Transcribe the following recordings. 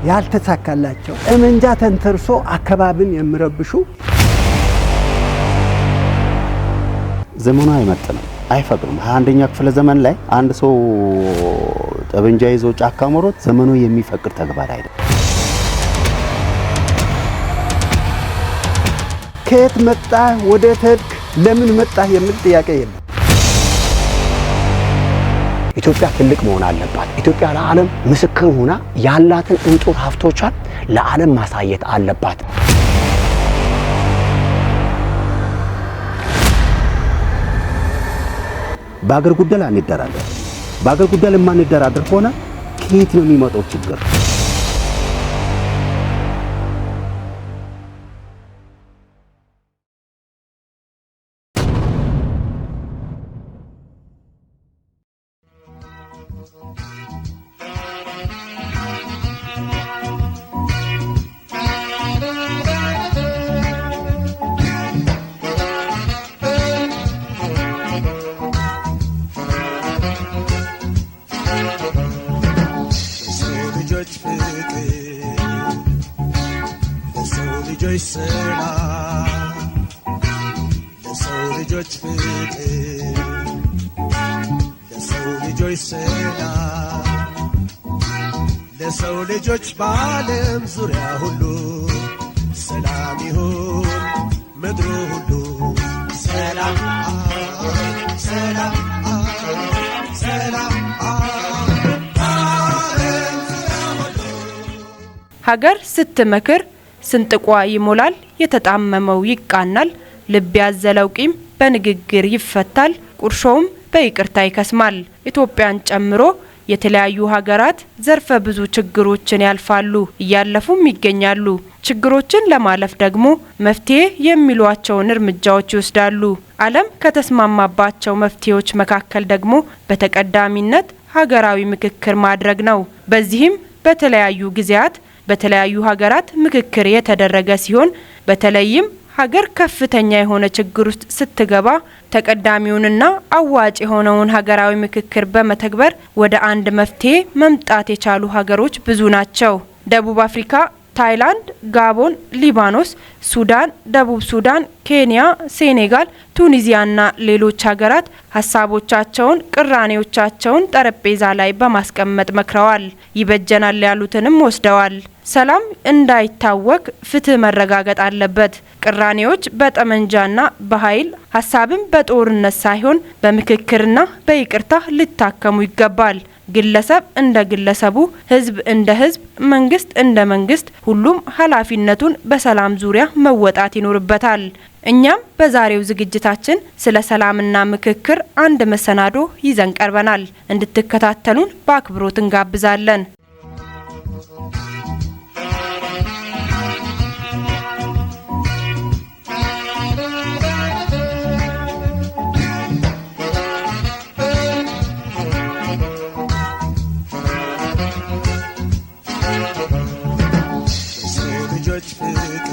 ያልተሳካላቸው፣ ጠመንጃ ተንተርሶ አካባቢን የሚረብሹ። ዘመኑ አይመጥንም፣ አይፈቅድም። 21ኛ ክፍለ ዘመን ላይ አንድ ሰው ጠበንጃ ይዞ ጫካ መሮጥ ዘመኑ የሚፈቅድ ተግባር አይደለም። ከየት መጣህ፣ ወዴት ሄድክ፣ ለምን መጣህ የሚል ጥያቄ የለም። ኢትዮጵያ ትልቅ መሆን አለባት። ኢትዮጵያ ለዓለም ምስክር ሆና ያላትን እንጡር ሀብቶቿን ለዓለም ማሳየት አለባት። በአገር ጉዳይ ላይ አንደራደር። በአገር ጉዳይ ላይ የማንደራደር ከሆነ ከየት ነው የሚመጣው ችግር? ለሰው ልጆች ፍቅር፣ ለሰው ልጆች ሰላም፣ ለሰው ልጆች ፍቅር፣ ለሰው ልጆች ሰላም፣ ለሰው ልጆች በዓለም ዙሪያ ሁሉ ሰላም ይሁን ምድሩ ሁሉ። ሰላም፣ ሰላም፣ ሰላም። ሀገር ስትመክር ስንጥቋ ይሞላል፣ የተጣመመው ይቃናል፣ ልብ ያዘለው ቂም በንግግር ይፈታል፣ ቁርሾውም በይቅርታ ይከስማል። ኢትዮጵያን ጨምሮ የተለያዩ ሀገራት ዘርፈ ብዙ ችግሮችን ያልፋሉ፣ እያለፉም ይገኛሉ። ችግሮችን ለማለፍ ደግሞ መፍትሄ የሚሏቸውን እርምጃዎች ይወስዳሉ። ዓለም ከተስማማባቸው መፍትሄዎች መካከል ደግሞ በተቀዳሚነት ሀገራዊ ምክክር ማድረግ ነው። በዚህም በተለያዩ ጊዜያት በተለያዩ ሀገራት ምክክር የተደረገ ሲሆን፣ በተለይም ሀገር ከፍተኛ የሆነ ችግር ውስጥ ስትገባ ተቀዳሚውንና አዋጭ የሆነውን ሀገራዊ ምክክር በመተግበር ወደ አንድ መፍትሄ መምጣት የቻሉ ሀገሮች ብዙ ናቸው። ደቡብ አፍሪካ፣ ታይላንድ፣ ጋቦን፣ ሊባኖስ፣ ሱዳን፣ ደቡብ ሱዳን፣ ኬንያ፣ ሴኔጋል፣ ቱኒዚያና ሌሎች ሀገራት ሀሳቦቻቸውን፣ ቅራኔዎቻቸውን ጠረጴዛ ላይ በማስቀመጥ መክረዋል። ይበጀናል ያሉትንም ወስደዋል። ሰላም እንዳይታወክ ፍትህ መረጋገጥ አለበት። ቅራኔዎች በጠመንጃና በኃይል፣ ሀሳብን በጦርነት ሳይሆን በምክክርና በይቅርታ ሊታከሙ ይገባል። ግለሰብ እንደ ግለሰቡ፣ ህዝብ እንደ ህዝብ፣ መንግስት እንደ መንግስት ሁሉም ኃላፊነቱን በሰላም ዙሪያ መወጣት ይኖርበታል። እኛም በዛሬው ዝግጅታችን ስለ ሰላምና ምክክር አንድ መሰናዶ ይዘን ቀርበናል። እንድትከታተሉን በአክብሮት እንጋብዛለን። ለሰው ልጆች ፍቅር፣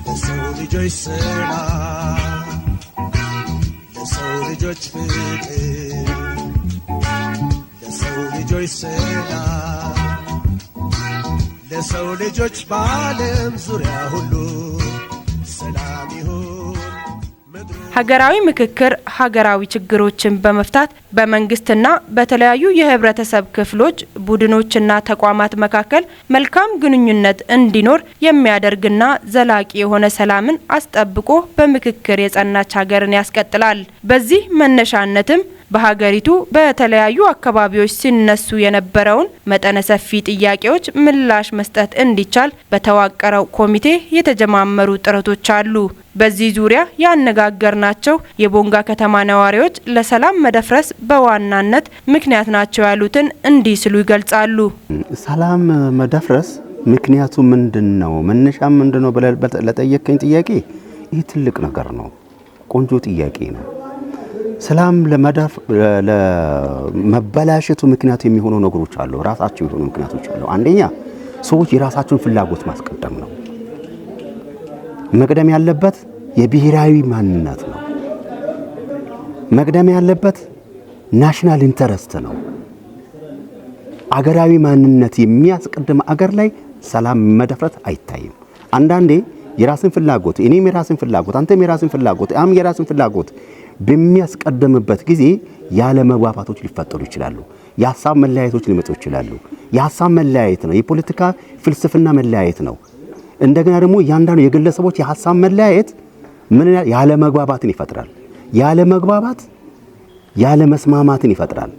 ለሰው ልጆች ሰላም፣ ለሰው ልጆች ፍቅር፣ ለሰው ልጆች ሰላም፣ ለሰው ልጆች በዓለም ዙሪያ ሁሉ ሰላም ይሁን ምድሩ። ሀገራዊ ምክክር ሀገራዊ ችግሮችን በመፍታት በመንግስትና በተለያዩ የህብረተሰብ ክፍሎች፣ ቡድኖችና ተቋማት መካከል መልካም ግንኙነት እንዲኖር የሚያደርግና ዘላቂ የሆነ ሰላምን አስጠብቆ በምክክር የጸናች ሀገርን ያስቀጥላል። በዚህ መነሻነትም በሀገሪቱ በተለያዩ አካባቢዎች ሲነሱ የነበረውን መጠነ ሰፊ ጥያቄዎች ምላሽ መስጠት እንዲቻል በተዋቀረው ኮሚቴ የተጀማመሩ ጥረቶች አሉ። በዚህ ዙሪያ ያነጋገርናቸው የቦንጋ ከተማ ነዋሪዎች ለሰላም መደፍረስ በዋናነት ምክንያት ናቸው ያሉትን እንዲህ ሲሉ ይገልጻሉ። ሰላም መደፍረስ ምክንያቱ ምንድን ነው? መነሻ ምንድን ነው ብለህ ለጠየቀኝ ጥያቄ ይህ ትልቅ ነገር ነው። ቆንጆ ጥያቄ ነው። ሰላም ለመበላሸቱ ምክንያቱ የሚሆኑ ነገሮች አሉ። ራሳቸው የሆኑ ምክንያቶች አሉ። አንደኛ ሰዎች የራሳቸውን ፍላጎት ማስቀደም ነው። መቅደም ያለበት የብሔራዊ ማንነት ነው። መቅደም ያለበት national interest ነው። አገራዊ ማንነት የሚያስቀድም አገር ላይ ሰላም መደፍረስ አይታይም። አንዳንዴ የራስን ፍላጎት፣ እኔም የራስን ፍላጎት፣ አንተም የራስን ፍላጎት፣ ያም የራስን ፍላጎት በሚያስቀድምበት ጊዜ ያለ መግባባቶች ሊፈጠሩ ይችላሉ። የሀሳብ መለያየቶች ሊመጡ ይችላሉ። የሀሳብ መለያየት ነው፣ የፖለቲካ ፍልስፍና መለያየት ነው። እንደገና ደግሞ እያንዳንዱ የግለሰቦች የሀሳብ መለያየት ምን ያለ መግባባትን ይፈጥራል። ያለ መግባባት ያለ መስማማትን ይፈጥራል።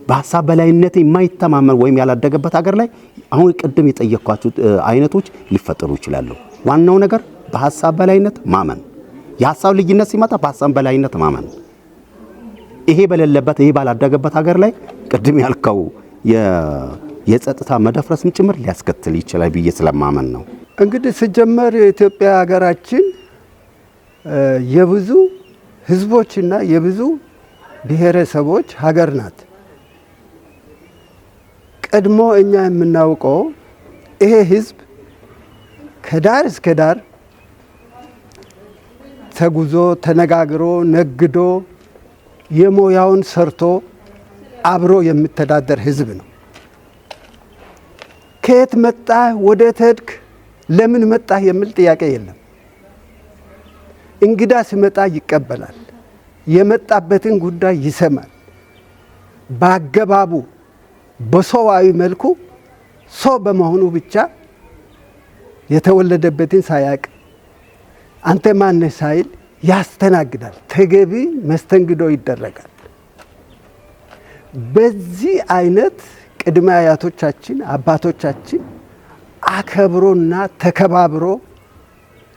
በሀሳብ በላይነት የማይተማመን ወይም ያላደገበት ሀገር ላይ አሁን ቅድም የጠየኳቸው አይነቶች ሊፈጠሩ ይችላሉ። ዋናው ነገር በሀሳብ በላይነት ማመን፣ የሀሳብ ልዩነት ሲመጣ በሀሳብ በላይነት ማመን። ይሄ በሌለበት፣ ይሄ ባላደገበት ሀገር ላይ ቅድም ያልከው የጸጥታ መደፍረስም ጭምር ሊያስከትል ይችላል ብዬ ስለማመን ነው። እንግዲህ ሲጀመር የኢትዮጵያ ሀገራችን የብዙ ህዝቦችና የብዙ ብሔረሰቦች ሀገር ናት። ቀድሞ እኛ የምናውቀው ይሄ ህዝብ ከዳር እስከ ዳር ተጉዞ፣ ተነጋግሮ፣ ነግዶ፣ የሞያውን ሰርቶ አብሮ የሚተዳደር ህዝብ ነው። ከየት መጣህ፣ ወዴት ሄድክ፣ ለምን መጣህ የሚል ጥያቄ የለም። እንግዳ ሲመጣ ይቀበላል። የመጣበትን ጉዳይ ይሰማል። በአገባቡ በሰዋዊ መልኩ ሰው በመሆኑ ብቻ የተወለደበትን ሳያቅ፣ አንተ ማነህ ሳይል ያስተናግዳል። ተገቢ መስተንግዶ ይደረጋል። በዚህ አይነት ቅድመ አያቶቻችን አባቶቻችን አከብሮና ተከባብሮ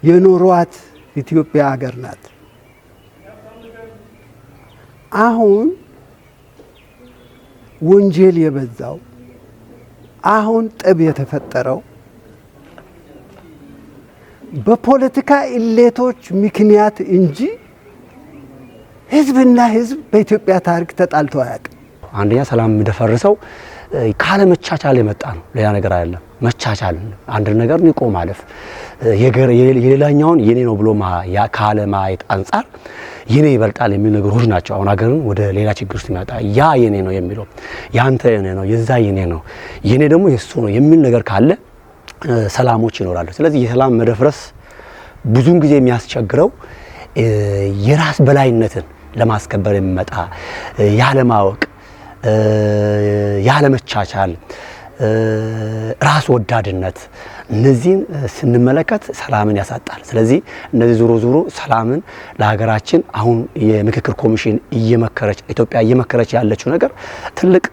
የኖሯት ኢትዮጵያ ሀገር ናት። አሁን ወንጀል የበዛው፣ አሁን ጠብ የተፈጠረው በፖለቲካ elite ኦች ምክንያት እንጂ ህዝብና ህዝብ በኢትዮጵያ ታሪክ ተጣልቶ አያውቅም። አንደኛ ሰላም የሚደፈርሰው ካለመቻቻል የመጣ ነው። ሌላ ነገር አይደለም። መቻቻል፣ አንድ ነገር ንቆ ማለፍ፣ የሌላኛውን የኔ ነው ብሎ ካለማየት አንጻር የኔ ይበልጣል የሚሉ ነገሮች ናቸው። አሁን ሀገርን ወደ ሌላ ችግር ውስጥ የሚያወጣ ያ የኔ ነው የሚለው፣ ያንተ የኔ ነው፣ የዛ የኔ ነው፣ የኔ ደግሞ የሱ ነው የሚል ነገር ካለ ሰላሞች ይኖራሉ። ስለዚህ የሰላም መደፍረስ ብዙውን ጊዜ የሚያስቸግረው የራስ በላይነትን ለማስከበር የሚመጣ ያለማወቅ፣ ያለመቻቻል፣ ራስ ወዳድነት፣ እነዚህን ስንመለከት ሰላምን ያሳጣል። ስለዚህ እነዚህ ዞሮ ዞሮ ሰላምን ለሀገራችን አሁን የምክክር ኮሚሽን እየመከረች፣ ኢትዮጵያ እየመከረች ያለችው ነገር ትልቅ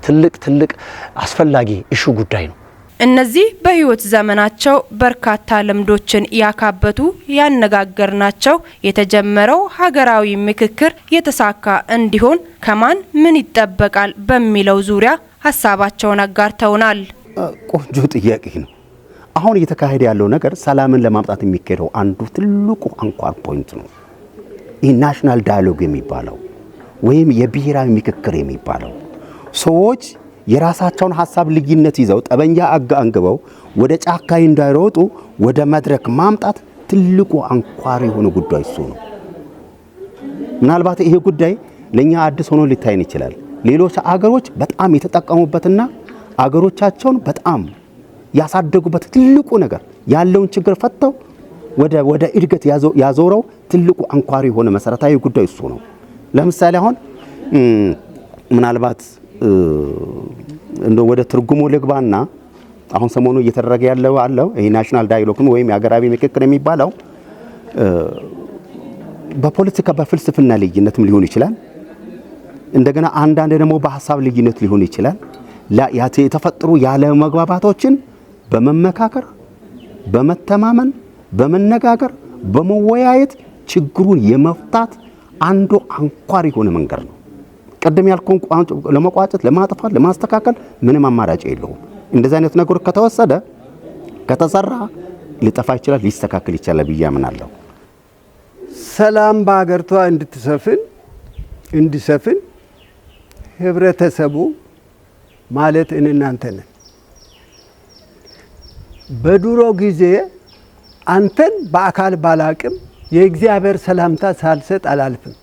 ትልቅ ትልቅ አስፈላጊ issue ጉዳይ ነው። እነዚህ በህይወት ዘመናቸው በርካታ ልምዶችን ያካበቱ ያነጋገርናቸው የተጀመረው ሀገራዊ ምክክር የተሳካ እንዲሆን ከማን ምን ይጠበቃል በሚለው ዙሪያ ሀሳባቸውን አጋርተውናል። ቆንጆ ጥያቄ ነው። አሁን እየተካሄደ ያለው ነገር ሰላምን ለማምጣት የሚካሄደው አንዱ ትልቁ አንኳር point ነው። ይህ national dialogue የሚባለው ወይም የብሔራዊ ምክክር የሚባለው ሰዎች የራሳቸውን ሀሳብ ልዩነት ይዘው ጠበንጃ አንግበው ወደ ጫካ እንዳይሮጡ ወደ መድረክ ማምጣት ትልቁ አንኳር የሆነ ጉዳይ እሱ ነው። ምናልባት ይሄ ጉዳይ ለኛ አዲስ ሆኖ ሊታይን ይችላል። ሌሎች አገሮች በጣም የተጠቀሙበትና አገሮቻቸውን በጣም ያሳደጉበት ትልቁ ነገር፣ ያለውን ችግር ፈተው ወደ እድገት ያዞረው ትልቁ አንኳር የሆነ መሰረታዊ ጉዳይ እሱ ነው። ለምሳሌ አሁን ምናልባት እንደ ወደ ትርጉሙ ልግባና አሁን ሰሞኑ እየተደረገ ያለው አለው ይሄ national dialogue ወይም የሀገራዊ ምክክር የሚባለው በፖለቲካ በፍልስፍና ልዩነትም ሊሆን ይችላል። እንደገና አንዳንድ ደግሞ በሀሳብ ልዩነት ሊሆን ይችላል። የተፈጠሩ ያለ መግባባቶችን በመመካከር፣ በመተማመን፣ በመነጋገር፣ በመወያየት ችግሩን የመፍታት አንዱ አንኳር የሆነ መንገድ ነው። ቅድም ያልኩን ለመቋጨት፣ ለማጥፋት፣ ለማስተካከል ምንም አማራጭ የለውም። እንደዚህ አይነት ነገሮች ከተወሰደ፣ ከተሰራ ሊጠፋ ይችላል፣ ሊስተካከል ይችላል ብዬ አምናለሁ። ሰላም በሀገሪቷ እንዲሰፍን ህብረተሰቡ ማለት እናንተ ነን። በድሮ ጊዜ አንተን በአካል ባላቅም የእግዚአብሔር ሰላምታ ሳልሰጥ አላልፍም።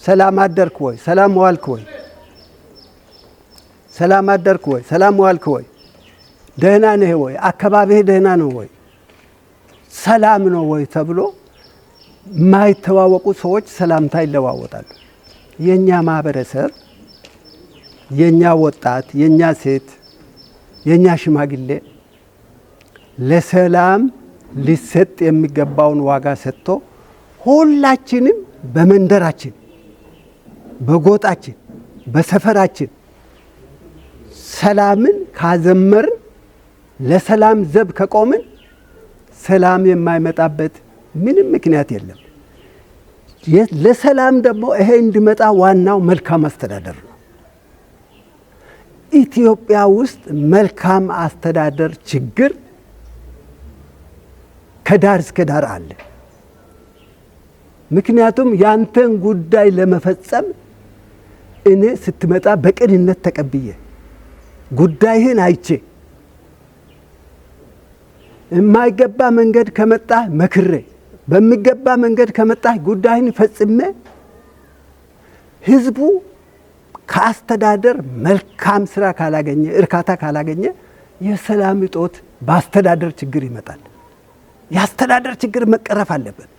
ሰላም አደርክ ወይ? ሰላም ዋልክ ወይ? ሰላም አደርክ ወይ? ሰላም ዋልክ ወይ? ደህና ነህ ወይ? አካባቢህ ደህና ነው ወይ? ሰላም ነው ወይ ተብሎ የማይተዋወቁ ሰዎች ሰላምታ ይለዋወጣሉ። የኛ ማህበረሰብ፣ የኛ ወጣት፣ የኛ ሴት፣ የኛ ሽማግሌ ለሰላም ሊሰጥ የሚገባውን ዋጋ ሰጥቶ ሁላችንም በመንደራችን፣ በጎጣችን፣ በሰፈራችን ሰላምን ካዘመርን፣ ለሰላም ዘብ ከቆምን ሰላም የማይመጣበት ምንም ምክንያት የለም። ለሰላም ደግሞ ይሄ እንዲመጣ ዋናው መልካም አስተዳደር ነው። ኢትዮጵያ ውስጥ መልካም አስተዳደር ችግር ከዳር እስከ ዳር አለ። ምክንያቱም ያንተን ጉዳይ ለመፈጸም እኔ ስትመጣ በቅንነት ተቀብዬ፣ ጉዳይህን አይቼ፣ የማይገባ መንገድ ከመጣህ መክሬ፣ በሚገባ መንገድ ከመጣህ ጉዳይህን ፈጽሜ፣ ህዝቡ ከአስተዳደር መልካም ስራ ካላገኘ፣ እርካታ ካላገኘ የሰላም እጦት በአስተዳደር ችግር ይመጣል። የአስተዳደር ችግር መቀረፍ አለበት።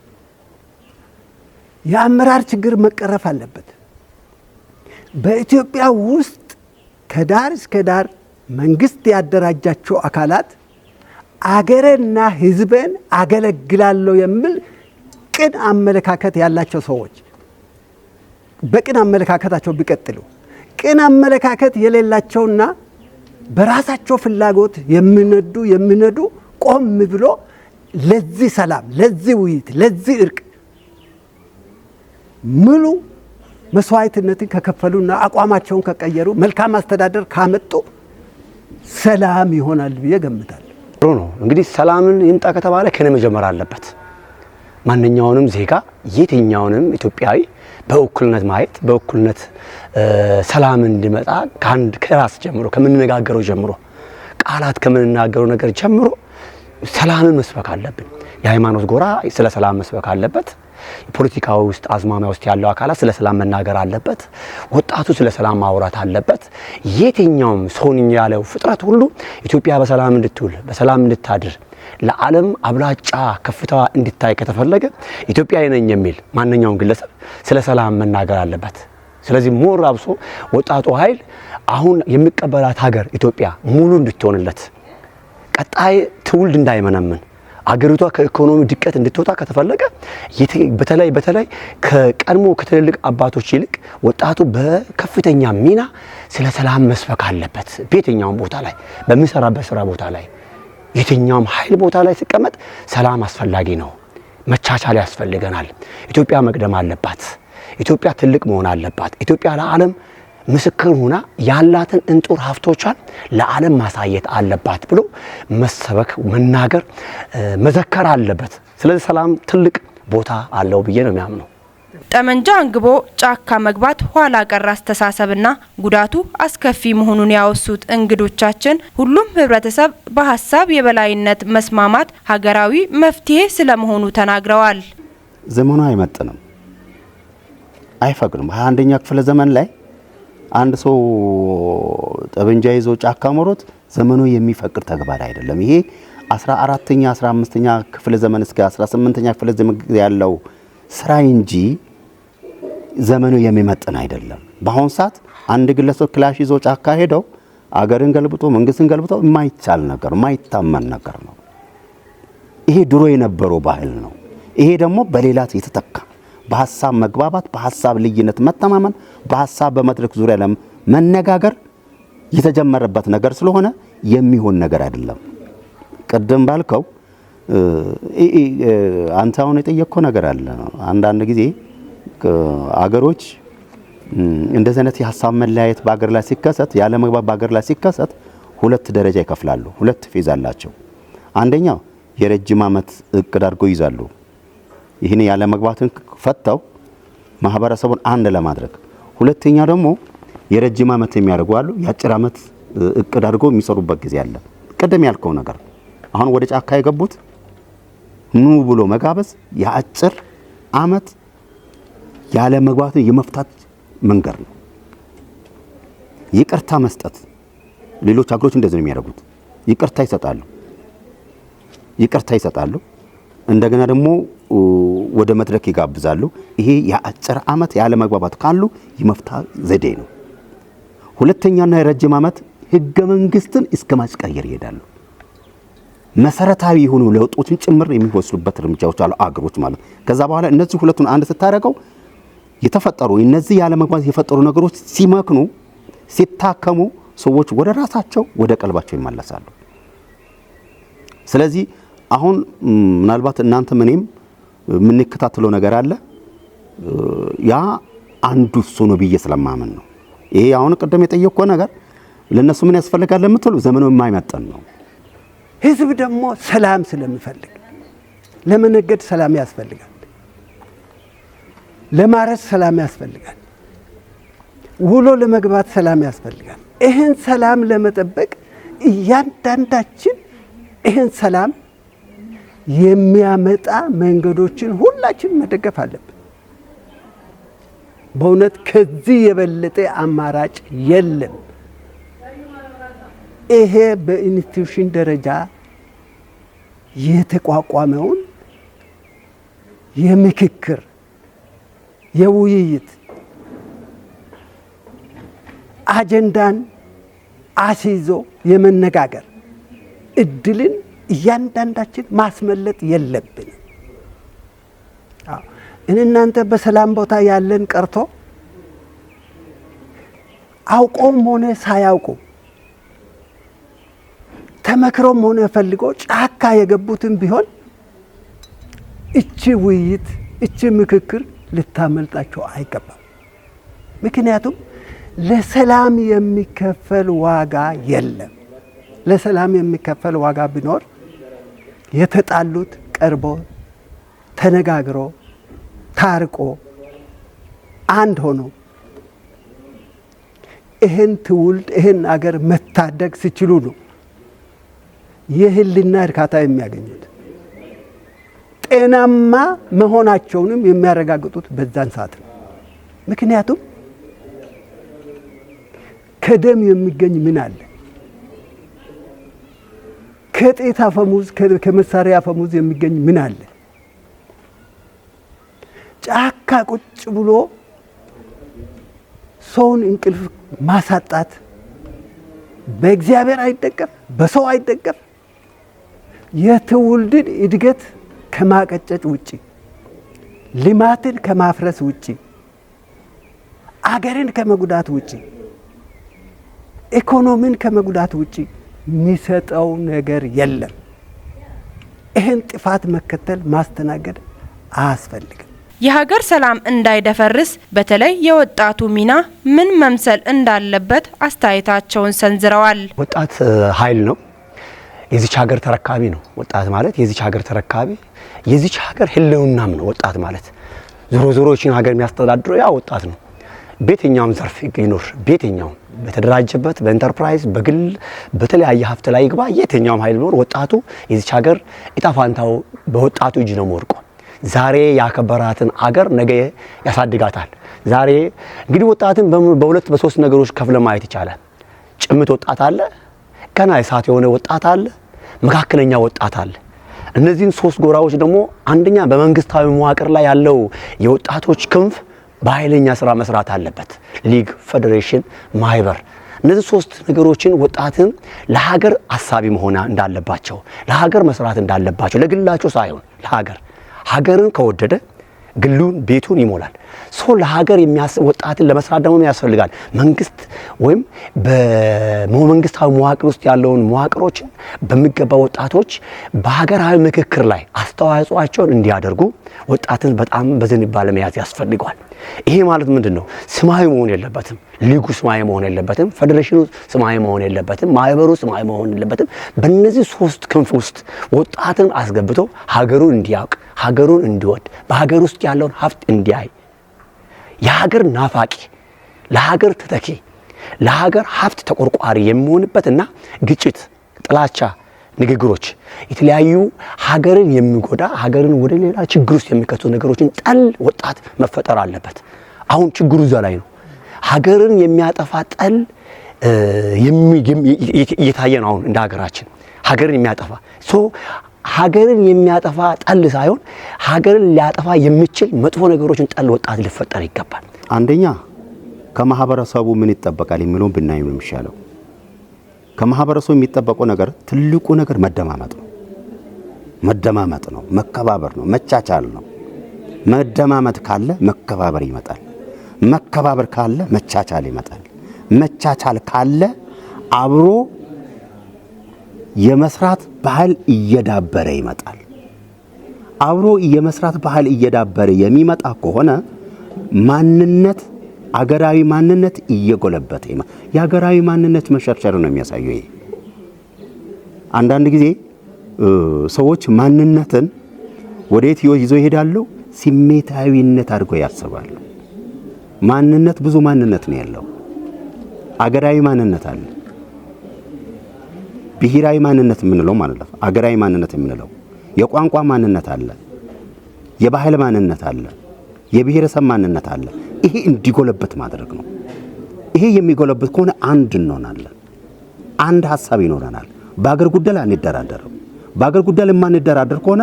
የአመራር ችግር መቀረፍ አለበት። በኢትዮጵያ ውስጥ ከዳር እስከ ዳር መንግስት ያደራጃቸው አካላት አገሬና ህዝቤን አገለግላለሁ የሚል ቅን አመለካከት ያላቸው ሰዎች በቅን አመለካከታቸው ቢቀጥሉ፣ ቅን አመለካከት የሌላቸውና በራሳቸው ፍላጎት የሚነዱ ቆም ብሎ ለዚህ ሰላም፣ ለዚህ ውይይት፣ ለዚህ እርቅ ሙሉ መስዋዕትነትን ከከፈሉና አቋማቸውን ከቀየሩ፣ መልካም አስተዳደር ካመጡ ሰላም ይሆናል ብዬ ገምታለሁ። ጥሩ ነው። እንግዲህ ሰላምን ይምጣ ከተባለ ከኔ መጀመር አለበት። ማንኛውንም ዜጋ፣ የትኛውንም ኢትዮጵያዊ በእኩልነት ማየት፣ በእኩልነት ሰላም እንዲመጣ ከአንድ ከራስ ጀምሮ፣ ከምንነጋገረው ጀምሮ፣ ቃላት ከምንናገረው ነገር ጀምሮ ሰላምን መስበክ አለብን። የሃይማኖት ጎራ ስለ ሰላም መስበክ አለበት። የፖለቲካ ውስጥ አዝማሚያ ውስጥ ያለው አካላት ስለ ሰላም መናገር አለበት። ወጣቱ ስለ ሰላም ማውራት አለበት። የትኛውም ሰውን ያለው ፍጥረት ሁሉ ኢትዮጵያ በሰላም እንድትውል፣ በሰላም እንድታድር፣ ለዓለም አብላጫ ከፍታዋ እንድታይ ከተፈለገ ኢትዮጵያዊ ነኝ የሚል ማንኛውም ግለሰብ ስለ ሰላም መናገር አለበት። ስለዚህ more አብሶ ወጣቱ ኃይል አሁን የሚቀበላት ሀገር ኢትዮጵያ ሙሉ እንድትሆንለት፣ ቀጣይ ትውልድ እንዳይመነምን፣ አገሪቷ ከኢኮኖሚ ድቀት እንድትወጣ ከተፈለገ በተለይ በተለይ ከቀድሞ ከትልልቅ አባቶች ይልቅ ወጣቱ በከፍተኛ ሚና ስለ ሰላም መስበክ አለበት። በየትኛውም ቦታ ላይ፣ በሚሰራበት ስራ ቦታ ላይ፣ የትኛውም ኃይል ቦታ ላይ ሲቀመጥ ሰላም አስፈላጊ ነው። መቻቻል ያስፈልገናል። ኢትዮጵያ መቅደም አለባት። ኢትዮጵያ ትልቅ መሆን አለባት። ኢትዮጵያ ለዓለም ምስክር ሆና ያላትን እንጡር ሀብቶቿን ለዓለም ማሳየት አለባት ብሎ መሰበክ፣ መናገር፣ መዘከር አለበት። ስለዚህ ሰላም ትልቅ ቦታ አለው ብዬ ነው የሚያምነው። ጠመንጃ አንግቦ ጫካ መግባት ኋላ ቀር አስተሳሰብና ጉዳቱ አስከፊ መሆኑን ያወሱት እንግዶቻችን ሁሉም ህብረተሰብ በሀሳብ የበላይነት መስማማት ሀገራዊ መፍትሄ ስለመሆኑ ተናግረዋል። ዘመኑ አይመጥንም፣ አይፈቅድም። 21ኛ ክፍለ ዘመን ላይ አንድ ሰው ጠበንጃ ይዞ ጫካ መሮጥ ዘመኑ የሚፈቅድ ተግባር አይደለም። ይሄ 14ኛ 15ኛ ክፍለ ዘመን እስከ 18ኛ ክፍለ ዘመን ያለው ስራ እንጂ ዘመኑ የሚመጥን አይደለም። በአሁን ሰዓት አንድ ግለሰብ ክላሽ ይዞ ጫካ ሄደው አገርን ገልብጦ፣ መንግስትን ገልብጦ የማይቻል ነገር፣ የማይታመን ነገር ነው። ይሄ ድሮ የነበረው ባህል ነው። ይሄ ደግሞ በሌላ የተተካ በሀሳብ መግባባት፣ በሀሳብ ልዩነት መተማመን፣ በሀሳብ በመድረክ ዙሪያ መነጋገር የተጀመረበት ነገር ስለሆነ የሚሆን ነገር አይደለም። ቅድም ባልከው አንተ አሁን የጠየቅከው ነገር አለ። አንዳንድ ጊዜ አገሮች እንደዚህ አይነት የሀሳብ መለያየት በአገር ላይ ሲከሰት፣ ያለ መግባባት በአገር ላይ ሲከሰት ሁለት ደረጃ ይከፍላሉ። ሁለት phase አላቸው። አንደኛው የረጅም ዓመት እቅድ አድርገው ይዛሉ። ይህን ያለ መግባባትን ፈተው ማህበረሰቡን አንድ ለማድረግ። ሁለተኛው ደግሞ የረጅም ዓመት የሚያደርጉ አሉ። የአጭር ዓመት እቅድ አድርገው የሚሰሩበት ጊዜ አለ። ቅድም ያልከው ነገር አሁን ወደ ጫካ የገቡት ኑ ብሎ መጋበዝ የአጭር ዓመት ያለ መግባባትን የመፍታት መንገድ ነው። ይቅርታ መስጠት፣ ሌሎች ሀገሮች እንደዚህ ነው የሚያደርጉት። ይቅርታ ይሰጣሉ፣ ይቅርታ ይሰጣሉ። እንደገና ደግሞ ወደ መድረክ ይጋብዛሉ። ይሄ የአጭር ዓመት ያለመግባባት ካሉ የመፍታት ዘዴ ነው። ሁለተኛና የረጅም ዓመት ህገ መንግስትን እስከ ማስቀየር ይሄዳሉ። መሰረታዊ የሆኑ ለውጦችን ጭምር የሚወስዱበት እርምጃዎች አሉ አገሮች ማለት። ከዛ በኋላ እነዚህ ሁለቱን አንድ ስታደርገው የተፈጠሩ እነዚህ ያለመግባባት የፈጠሩ ነገሮች ሲመክኑ፣ ሲታከሙ ሰዎች ወደ ራሳቸው ወደ ቀልባቸው ይመለሳሉ። ስለዚህ አሁን ምናልባት እናንተም እኔም የምንከታተለው ነገር አለ። ያ አንዱ እሱ ነው ብዬ ስለማምን ነው። ይሄ አሁን ቅድም የጠየቅከው ነገር ለነሱ ምን ያስፈልጋል ለምትሉ ዘመኑ የማይመጥን ነው። ህዝብ ደግሞ ሰላም ስለሚፈልግ ለመነገድ ሰላም ያስፈልጋል፣ ለማረስ ሰላም ያስፈልጋል፣ ውሎ ለመግባት ሰላም ያስፈልጋል። ይህን ሰላም ለመጠበቅ እያንዳንዳችን ይህን ሰላም የሚያመጣ መንገዶችን ሁላችን መደገፍ አለብን። በእውነት ከዚህ የበለጠ አማራጭ የለም። ይሄ በ institution ደረጃ የተቋቋመውን የምክክር፣ የውይይት አጀንዳን አስይዞ የመነጋገር እድልን እያንዳንዳችን ማስመለጥ የለብንም። እኔ እናንተ በሰላም ቦታ ያለን ቀርቶ አውቆም ሆነ ሳያውቁ፣ ተመክሮም ሆነ ፈልጎ ጫካ የገቡትም ቢሆን እቺ ውይይት፣ እቺ ምክክር ልታመልጣቸው አይገባም። ምክንያቱም ለሰላም የሚከፈል ዋጋ የለም። ለሰላም የሚከፈል ዋጋ ቢኖር የተጣሉት ቀርቦ ተነጋግሮ ታርቆ አንድ ሆኖ ይህን ትውልድ፣ ይህን አገር መታደግ ሲችሉ ነው የህሊና እርካታ የሚያገኙት። ጤናማ መሆናቸውንም የሚያረጋግጡት በዛን ሰዓት ነው። ምክንያቱም ከደም የሚገኝ ምን አለ? ከጤት አፈሙዝ፣ ከመሳሪያ አፈሙዝ የሚገኝ ምን አለ? ጫካ ቁጭ ብሎ ሰውን እንቅልፍ ማሳጣት በእግዚአብሔር አይደገፍ፣ በሰው አይደገፍ። የትውልድን እድገት ከማቀጨጭ ውጪ፣ ልማትን ከማፍረስ ውጪ፣ አገርን ከመጉዳት ውጪ፣ ኢኮኖሚን ከመጉዳት ውጪ የሚሰጠው ነገር የለም። ይህን ጥፋት መከተል፣ ማስተናገድ አያስፈልግም። የሀገር ሰላም እንዳይደፈርስ በተለይ የወጣቱ ሚና ምን መምሰል እንዳለበት አስተያየታቸውን ሰንዝረዋል። ወጣት ኃይል ነው። የዚች ሀገር ተረካቢ ነው። ወጣት ማለት የዚች ሀገር ተረካቢ፣ የዚች ሀገር ሕልውናም ነው። ወጣት ማለት ዞሮ ዞሮ ይህችን ሀገር የሚያስተዳድረው ያ ወጣት ነው። በየትኛውም ዘርፍ ይኖር፣ በየትኛውም በተደራጀበት፣ በኢንተርፕራይዝ፣ በግል፣ በተለያየ ሀብት ላይ ይግባ፣ የትኛውም ኃይል ቢኖር ወጣቱ የዚች ሀገር እጣ ፋንታው በወጣቱ እጅ ነው ወድቆ። ዛሬ ያከበራትን አገር ነገ ያሳድጋታል። ዛሬ እንግዲህ ወጣትን በሁለት በሶስት ነገሮች ከፍለ ማየት ይቻላል። ጭምት ወጣት አለ፣ ገና እሳት የሆነ ወጣት አለ፣ መካከለኛ ወጣት አለ። እነዚህን ሶስት ጎራዎች ደግሞ አንደኛ በመንግስታዊ መዋቅር ላይ ያለው የወጣቶች ክንፍ በኃይለኛ ስራ መስራት አለበት። ሊግ፣ ፌዴሬሽን፣ ማህበር፣ እነዚህ ሶስት ነገሮችን ወጣትን ለሀገር አሳቢ መሆን እንዳለባቸው፣ ለሀገር መስራት እንዳለባቸው፣ ለግላቸው ሳይሆን ለሀገር፣ ሀገርን ከወደደ ግሉን ቤቱን ይሞላል። ሰው ለሀገር የሚያስብ ወጣትን ለመስራት ደግሞ ምን ያስፈልጋል? መንግስት ወይም በመንግስታዊ መዋቅር ውስጥ ያለውን መዋቅሮችን በሚገባ ወጣቶች በሀገራዊ ምክክር ላይ አስተዋጽኦአቸውን እንዲያደርጉ ወጣትን በጣም በዝንባሌ መያዝ ያስፈልገዋል። ይሄ ማለት ምንድን ነው? ስማዊ መሆን የለበትም። ሊጉ ስማዊ መሆን የለበትም። ፌዴሬሽኑ ስማዊ መሆን የለበትም። ማህበሩ ስማዊ መሆን የለበትም። በእነዚህ ሶስት ክንፍ ውስጥ ወጣትን አስገብቶ ሀገሩን እንዲያውቅ፣ ሀገሩን እንዲወድ፣ በሀገር ውስጥ ያለውን ሀብት እንዲያይ፣ የሀገር ናፋቂ፣ ለሀገር ተተኪ፣ ለሀገር ሀብት ተቆርቋሪ የሚሆንበትና ግጭት፣ ጥላቻ ንግግሮች፣ የተለያዩ ሀገርን የሚጎዳ፣ ሀገርን ወደ ሌላ ችግር ውስጥ የሚከቱ ነገሮችን ጠል ወጣት መፈጠር አለበት። አሁን ችግሩ እዛ ላይ ነው። ሀገርን የሚያጠፋ ጠል እየታየ ነው። አሁን እንደ ሀገራችን ሀገርን የሚያጠፋ so ሀገርን የሚያጠፋ ጠል ሳይሆን ሀገርን ሊያጠፋ የሚችል መጥፎ ነገሮችን ጠል ወጣት ሊፈጠር ይገባል። አንደኛ ከማህበረሰቡ ምን ይጠበቃል የሚለውን ብናይ ነው የሚሻለው። ከማህበረሰቡ የሚጠበቀው ነገር ትልቁ ነገር መደማመጥ ነው። መደማመጥ ነው፣ መከባበር ነው፣ መቻቻል ነው። መደማመጥ ካለ መከባበር ይመጣል። መከባበር ካለ መቻቻል ይመጣል። መቻቻል ካለ አብሮ የመስራት ባህል እየዳበረ ይመጣል። አብሮ የመስራት ባህል እየዳበረ የሚመጣ ከሆነ ማንነት፣ አገራዊ ማንነት እየጎለበተ ይመጣል። የአገራዊ ማንነት መሸርሸር ነው የሚያሳየው። ይሄ አንዳንድ ጊዜ ሰዎች ማንነትን ወዴት ይዘው ይሄዳሉ? ስሜታዊነት አድርገው ያስባሉ። ማንነት ብዙ ማንነት ነው ያለው። አገራዊ ማንነት አለ፣ ብሔራዊ ማንነት የምንለው ማለት ነው። አገራዊ ማንነት የምንለው የቋንቋ ማንነት አለ፣ የባህል ማንነት አለ፣ የብሔረሰብ ማንነት አለ። ይሄ እንዲጎለበት ማድረግ ነው። ይሄ የሚጎለበት ከሆነ አንድ እንሆናለን፣ አንድ ሀሳብ ይኖረናል። በአገር ጉዳይ ላይ አንደራደርም። በአገር ጉዳይ ላይ የማንደራደር ከሆነ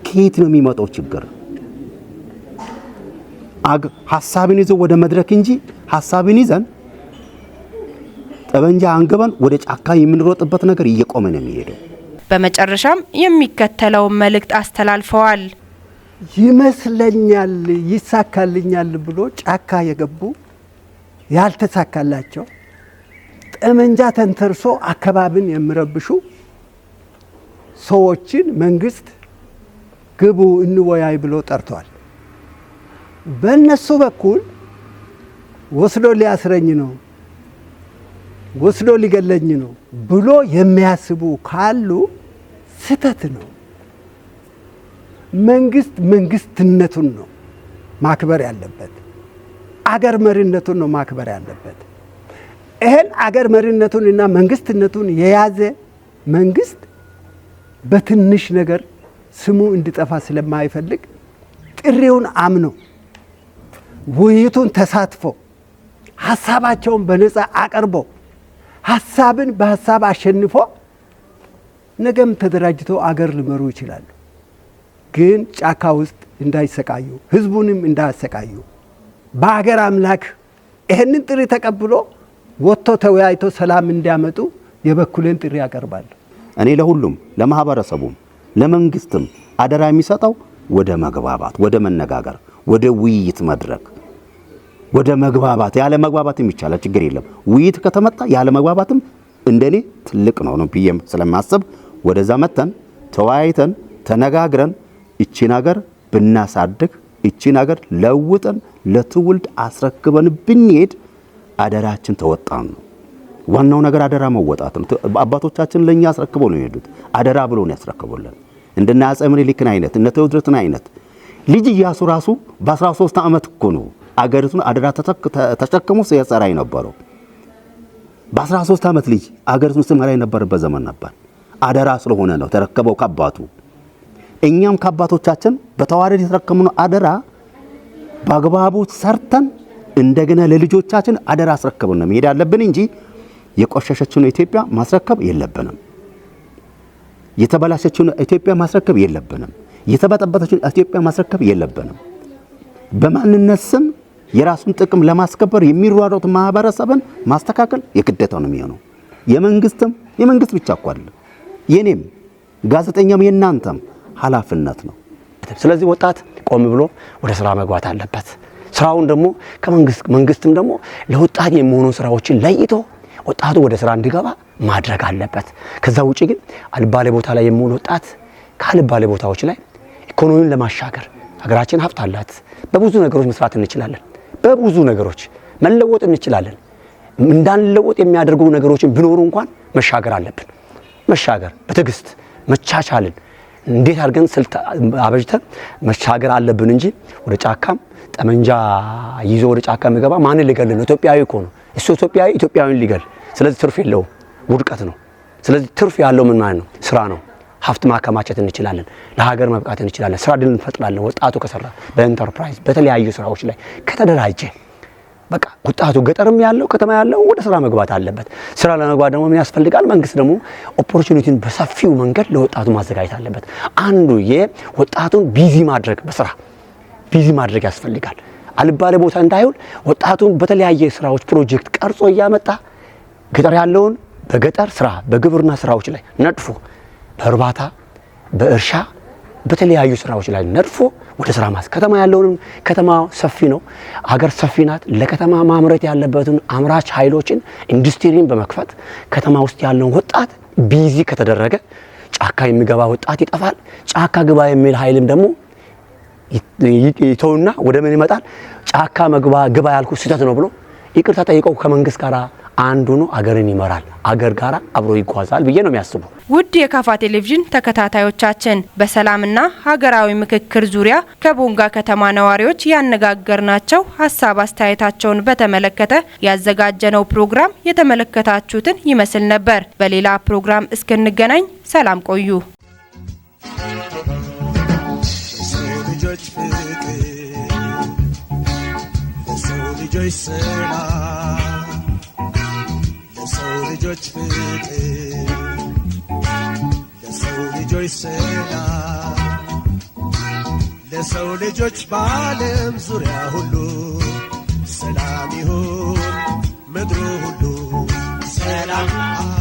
ከየት ነው የሚመጣው ችግር? ሀሳብን ይዘው ወደ መድረክ እንጂ ሀሳብን ይዘን ጠበንጃ አንግበን ወደ ጫካ የምንሮጥበት ነገር እየቆመ ነው የሚሄደው። በመጨረሻም የሚከተለውን መልእክት አስተላልፈዋል። ይመስለኛል ይሳካልኛል ብሎ ጫካ የገቡ ያልተሳካላቸው፣ ጠመንጃ ተንተርሶ አካባቢን የሚረብሹ ሰዎችን መንግስት ግቡ እንወያይ ብሎ ጠርቷል። በእነሱ በኩል ወስዶ ሊያስረኝ ነው፣ ወስዶ ሊገለኝ ነው ብሎ የሚያስቡ ካሉ ስህተት ነው። መንግስት መንግስትነቱን ነው ማክበር ያለበት። አገር መሪነቱን ነው ማክበር ያለበት። ይሄን አገር መሪነቱን እና መንግስትነቱን የያዘ መንግስት በትንሽ ነገር ስሙ እንዲጠፋ ስለማይፈልግ ጥሪውን አምኖ ውይይቱን ተሳትፎ ሀሳባቸውን በነፃ አቅርቦ ሀሳብን በሀሳብ አሸንፎ ነገም ተደራጅቶ አገር ሊመሩ ይችላሉ። ግን ጫካ ውስጥ እንዳይሰቃዩ፣ ህዝቡንም እንዳያሰቃዩ በአገር አምላክ ይህንን ጥሪ ተቀብሎ ወጥቶ ተወያይቶ ሰላም እንዲያመጡ የበኩሌን ጥሪ ያቀርባለሁ። እኔ ለሁሉም፣ ለማህበረሰቡም ለመንግስትም አደራ የሚሰጠው ወደ መግባባት፣ ወደ መነጋገር፣ ወደ ውይይት መድረክ፣ ወደ መግባባት። ያለ መግባባትም ይቻላል፣ ችግር የለም። ውይይት ከተመጣ ያለ መግባባትም እንደኔ ትልቅ ነው ነው ብዬም ስለማስብ ወደዛ መተን ተወያይተን ተነጋግረን እቺን ሀገር ብናሳድግ፣ እቺን ሀገር ለውጠን ለትውልድ አስረክበን ብንሄድ አደራችን ተወጣን ነው። ዋናው ነገር አደራ መወጣት ነው። አባቶቻችን ለኛ አስረክበው ነው የሄዱት። አደራ ብሎ ነው ያስረክቡልን። እንደነ አፄ ምኒልክን አይነት፣ እነ ቴዎድሮስን አይነት፣ ልጅ ኢያሱ ራሱ በ13 ዓመት እኮ ነው አገሪቱን አደራ ተሸክሞ ሲያጸራ የነበረው። በ13 ዓመት ልጅ አገሪቱን ሲመራ የነበረበት ዘመን ነበር። አደራ ስለሆነ ነው ተረከበው ከአባቱ። እኛም ከአባቶቻችን በተዋረድ የተረከምነው አደራ በአግባቡ ሰርተን እንደገና ለልጆቻችን አደራ አስረክበን ነው መሄድ ያለብን እንጂ የቆሸሸችውን ኢትዮጵያ ማስረከብ የለብንም። የተበላሸችውን ኢትዮጵያ ማስረከብ የለብንም። የተበጠበጠችውን ኢትዮጵያ ማስረከብ የለብንም። በማንነት ስም የራሱን ጥቅም ለማስከበር የሚሯሯጥ ማህበረሰብን ማስተካከል የግዴታ ነው የሚሆነው። የመንግስትም፣ የመንግስት ብቻ እኮ አይደለም፣ የኔም፣ ጋዜጠኛም የናንተም ኃላፊነት ነው። ስለዚህ ወጣት ቆም ብሎ ወደ ስራ መግባት አለበት። ስራውን ደግሞ ከመንግስት፣ መንግስትም ደግሞ ለወጣት የሚሆኑ ስራዎችን ለይቶ ወጣቱ ወደ ስራ እንዲገባ ማድረግ አለበት። ከዛ ውጪ ግን አልባሌ ቦታ ላይ የሚውል ወጣት ከአልባሌ ቦታዎች ላይ ኢኮኖሚውን ለማሻገር፣ ሀገራችን ሀብት አላት። በብዙ ነገሮች መስራት እንችላለን። በብዙ ነገሮች መለወጥ እንችላለን። እንዳንለወጥ የሚያደርጉ ነገሮችን ቢኖሩ እንኳን መሻገር አለብን። መሻገር በትዕግስት፣ መቻቻልን እንዴት አድርገን ስልት አበጅተን መሻገር አለብን እንጂ ወደ ጫካም ጠመንጃ ይዞ ወደ ጫካ የሚገባ ማንን ሊገል ነው? ኢትዮጵያዊ እኮ ነው እሱ። ኢትዮጵያዊ ኢትዮጵያዊን ሊገል። ስለዚህ ትርፍ የለውም፣ ውድቀት ነው። ስለዚህ ትርፍ ያለው ምን ማለት ነው? ስራ ነው። ሀብት ማከማቸት እንችላለን። ለሀገር መብቃት እንችላለን። ስራ እድል እንፈጥራለን። ወጣቱ ከሰራ በኢንተርፕራይዝ በተለያዩ ስራዎች ላይ ከተደራጀ በቃ ወጣቱ ገጠርም ያለው ከተማ ያለው ወደ ስራ መግባት አለበት። ስራ ለመግባት ደግሞ ምን ያስፈልጋል? መንግስት ደግሞ opportunity ን በሰፊው መንገድ ለወጣቱ ማዘጋጀት አለበት። አንዱ የወጣቱን busy ማድረግ፣ በስራ busy ማድረግ ያስፈልጋል። አልባሌ ቦታ እንዳይውል ወጣቱን በተለያየ ስራዎች ፕሮጀክት ቀርጾ እያመጣ ገጠር ያለውን በገጠር ስራ በግብርና ስራዎች ላይ ነድፎ፣ በእርባታ፣ በእርሻ፣ በተለያዩ ስራዎች ላይ ነድፎ ወደ ስራ ማስ ከተማ ያለውንም ከተማ ሰፊ ነው፣ ሀገር ሰፊ ናት። ለከተማ ማምረት ያለበትን አምራች ኃይሎችን ኢንዱስትሪን በመክፈት ከተማ ውስጥ ያለውን ወጣት busy ከተደረገ ጫካ የሚገባ ወጣት ይጠፋል። ጫካ ግባ የሚል ኃይልም ደግሞ ይተውና ወደ ምን ይመጣል? ጫካ መግባ ግባ ያልኩ ስህተት ነው ብሎ ይቅርታ ጠይቀው ከመንግስት ጋር አንዱ ነው፣ አገርን ይመራል፣ አገር ጋር አብሮ ይጓዛል ብዬ ነው የሚያስቡ። ውድ የካፋ ቴሌቪዥን ተከታታዮቻችን፣ በሰላምና ሀገራዊ ምክክር ዙሪያ ከቦንጋ ከተማ ነዋሪዎች ያነጋገርናቸው ሀሳብ አስተያየታቸውን በተመለከተ ያዘጋጀነው ፕሮግራም የተመለከታችሁትን ይመስል ነበር። በሌላ ፕሮግራም እስክንገናኝ ሰላም ቆዩ። ለሰው ልጆች ፍቅር፣ ለሰው ልጆች ሰላም፣ ለሰው ልጆች ፍቅር፣ ለሰው ልጆች ሰላም፣ ለሰው ልጆች በዓለም ዙሪያ ሁሉ ሰላም ይሁን ምድሩ ሁሉ ሰላም።